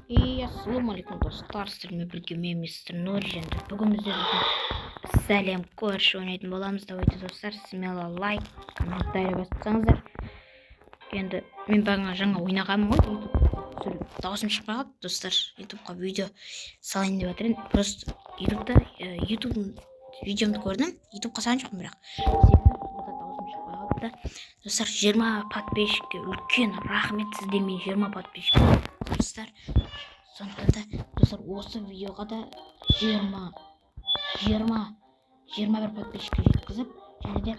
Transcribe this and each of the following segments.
И ассалаумағалейкум достар, сіздермен бірге мен мистер Нори, және бүгін біздер сәлем көрші ойнайтын боламыз. Давайте достар, смело лайк, комментарий басып тастаңыздар. Енді мен бағана жаңа ойнағанмын ғой, YouTube дауысым шықпай қалды достар. YouTubeқа видео салайын деп жатыр едім. Просто YouTubeда YouTube видеомды көрдім, YouTubeқа салған жоқпын бірақ. Себебі онда дауысым шықпай қалды да. Достар, 20 подписчикке үлкен рахмет сіздерге, мен 20 подписчик достар. Сондықтан да достар, осы видеоға да 21 подписчикке жеткізіп, және де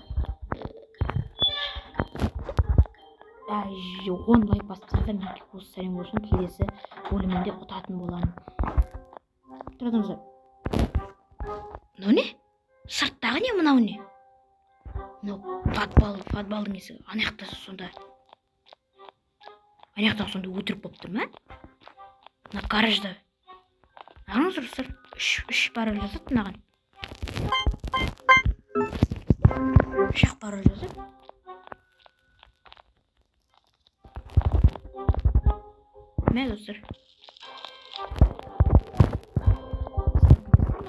10 лайк бассаңыздар, мен осы сәлем көршінің келесі бөлімінде ұтатын боламын. Тұрыңыздар. Мынау не? Сырттағы не, мынау не? Мынау подвалдың есігі. Ана жақта сонда. Ана жақта сонда өтірік болып тұр ма? Мына гаражда. Қараңыздар достар, үш пароль жазады мынаған. Үш ақ пароль жазады. Мә достар.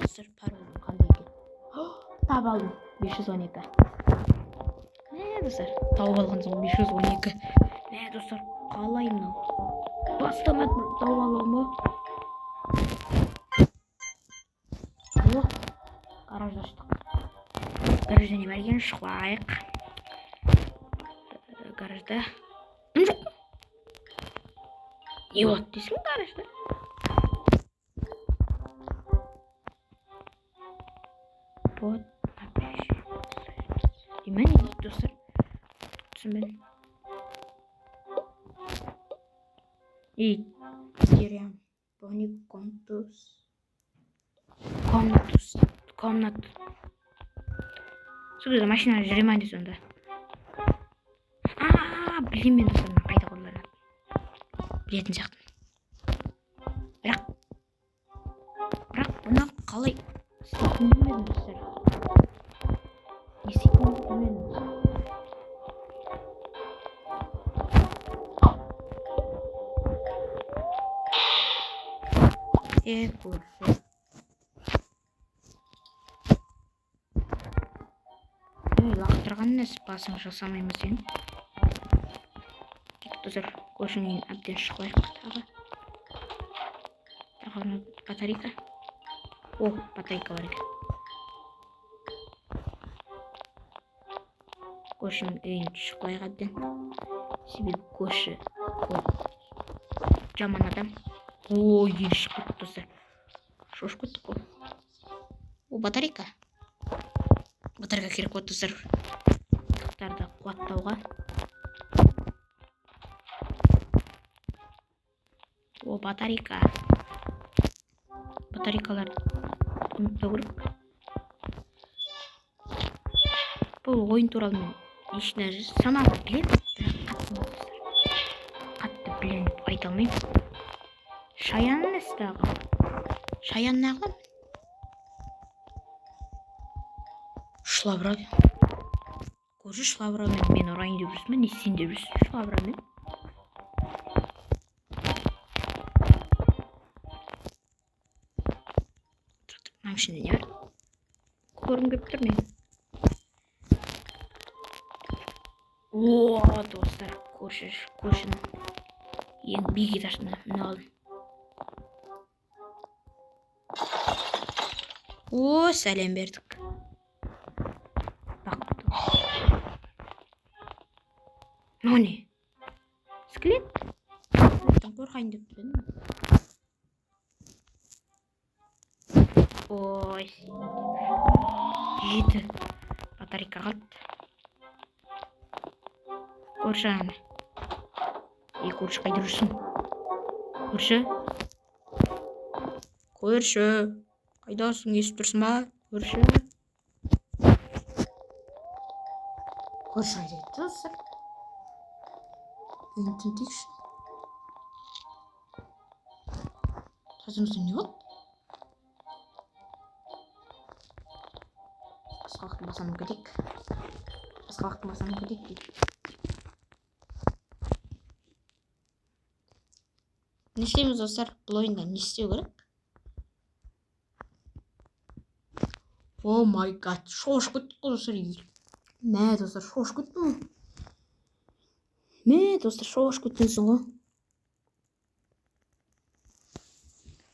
Достар, пароль қандай екен? Таба алдым. 512. Мә достар, тауып алған соң 512. Мә достар, қалай мынау? Бастамады тауып алғам ба? О, гаражды аштық. Гаражда не бар екен? Шықлайық. Гаражда дым жоқ. Не болады дейсің гаражда? Вот, не дейді достар? Түсінбедім. И теряем. Пони контус. Комнатус. Комнат. Сол кезде машина жүре ма дейсің онда? Білемін мен достар, мына қайда қолданады. Білетін сияқтымын. Бірақ бұны қалай істейтінін білмедім достар. Не істейтінін білмедім. Көрші. Лақтырған несі басың жасамаймыз сен. Достар, көршінің үйін әбден шықлайық тағы. Тағы батарейка. О, батарейка бар екен. Көршінің үйін шықлайық әбден. Себебі көрші ол жаман адам. Ой, ел шығып кетті достар. Шошып кеттік қой. О, батарейка. Батарейка керек болды достар. Мылтықтарды қуаттауға. О, батарейка. Батарейкалар ұмытпау керек. Бұл ойын туралы мен ешнәрсе шамалы білемін, бірақ қатты достар. Қатты білемін деп айта алмаймын. Шаян несі тағы? Шаян не қыламын? Шлабра. Көрші шлабрамен мен ұрайын деп жүрсің бе? Не істейін деп жүрсің шлабрамен? Мынаның ішінде не бар? Көргім келіп тұр мен. О, достар, көршінің ең биік этажына міне алдым. О, сәлем бердік. Мынау не? Скелет? Скелеттен қорқайын деп тұр едім. Ой, 7 батарейка қалды. Көрші ана. Ей, көрші қайда жүрсің? Көрші? Көрші. Қайдасың, естіп тұрсың ба? Көрші. Көрші қайда кетті достар? Үйін тінтейікші. Тазымызда не болды? Басқа уақытын басамын кетейік. Басқа уақытын басамын кетейік дейді. Не істейміз, достар? Бұл ойында не істеу керек? О май гад, шошып кеттік қой, достар. Мә, достар, шошып кеттім. Мә, достар, шошып кеткенсің ғой.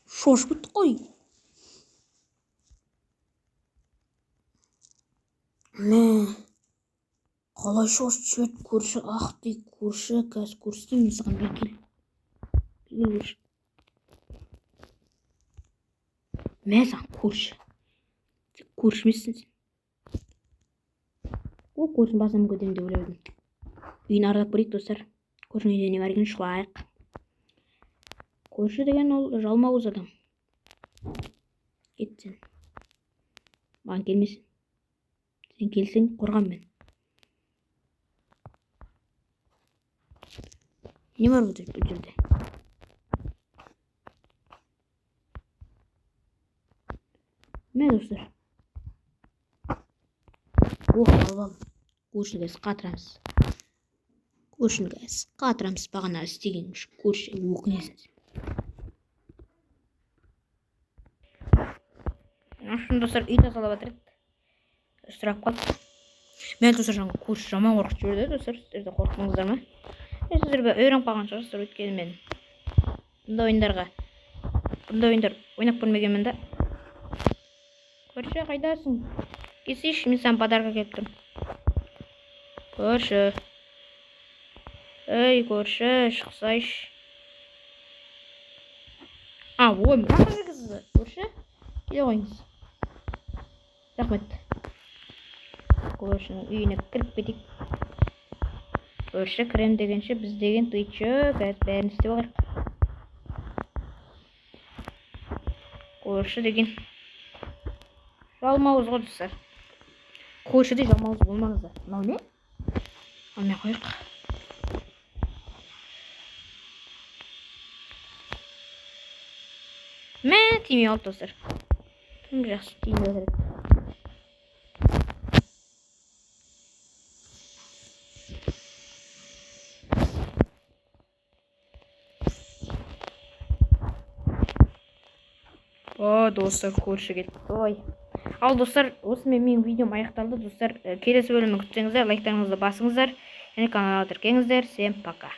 Шошып кеттік қой. Мә, қалай шошып жіберді көрші, ах ты көрші, қазір көрсетемін саған, бері кел. Бері көрші. Мә саған көрші. Сен көрші емессің сен. О, көршінің басынан көтеремін деп ойлап едім. Үйін аралап көрейік, достар. Көршінің үйінде не бар екенін шулайық. Көрші деген ол жалмауыз адам. Кет сен. Маған келмесін. Сен келсең қорғам мен. Не бар бұл жерде? Мә, достар. Ох, алып алдым. Көршіні қазір қатырамыз. Көршіні қазір қатырамыз. Бағана істеген үшін көрші өкінесің. Шын, достар, үй тазалап жатыр еді. Сұрап қалды. Мен, достар, жаңа көрші жаман қорқытып жіберді, достар. Сіздер де қорықтыңыздар ма? Сіздер бе үйреніп қалған шығарсыздар, өйткені мен бұндай ойындар ойнап көрмегенмін да. Көрші, қайдасың? Келсейші, мен саған подарка әкеліп тұрмын. Көрші. Ей, көрші, шықсайшы. А, ой, мына жаққа көрші. Келе қойыңыз. Рахмет. Көршінің үйіне кіріп кетейік. Көрші кірем дегенше біз деген ты чё, қазір бәрін істеп алайық. Көрші деген жалмауыз ғой, достар. Көршіде жалмауыз болмаңыздар. Мынау не? Алмай қояйық. Мә, тимей қалды, достар. Тым жақсы тиіп жатыр еді. О, достар, көрші кетті. Ой. Ал, достар, осымен менің видеом аяқталды. Достар, келесі бөлімін күтсеңіздер, лайктарыңызды басыңыздар және каналға тіркеліңіздер. Всем пока.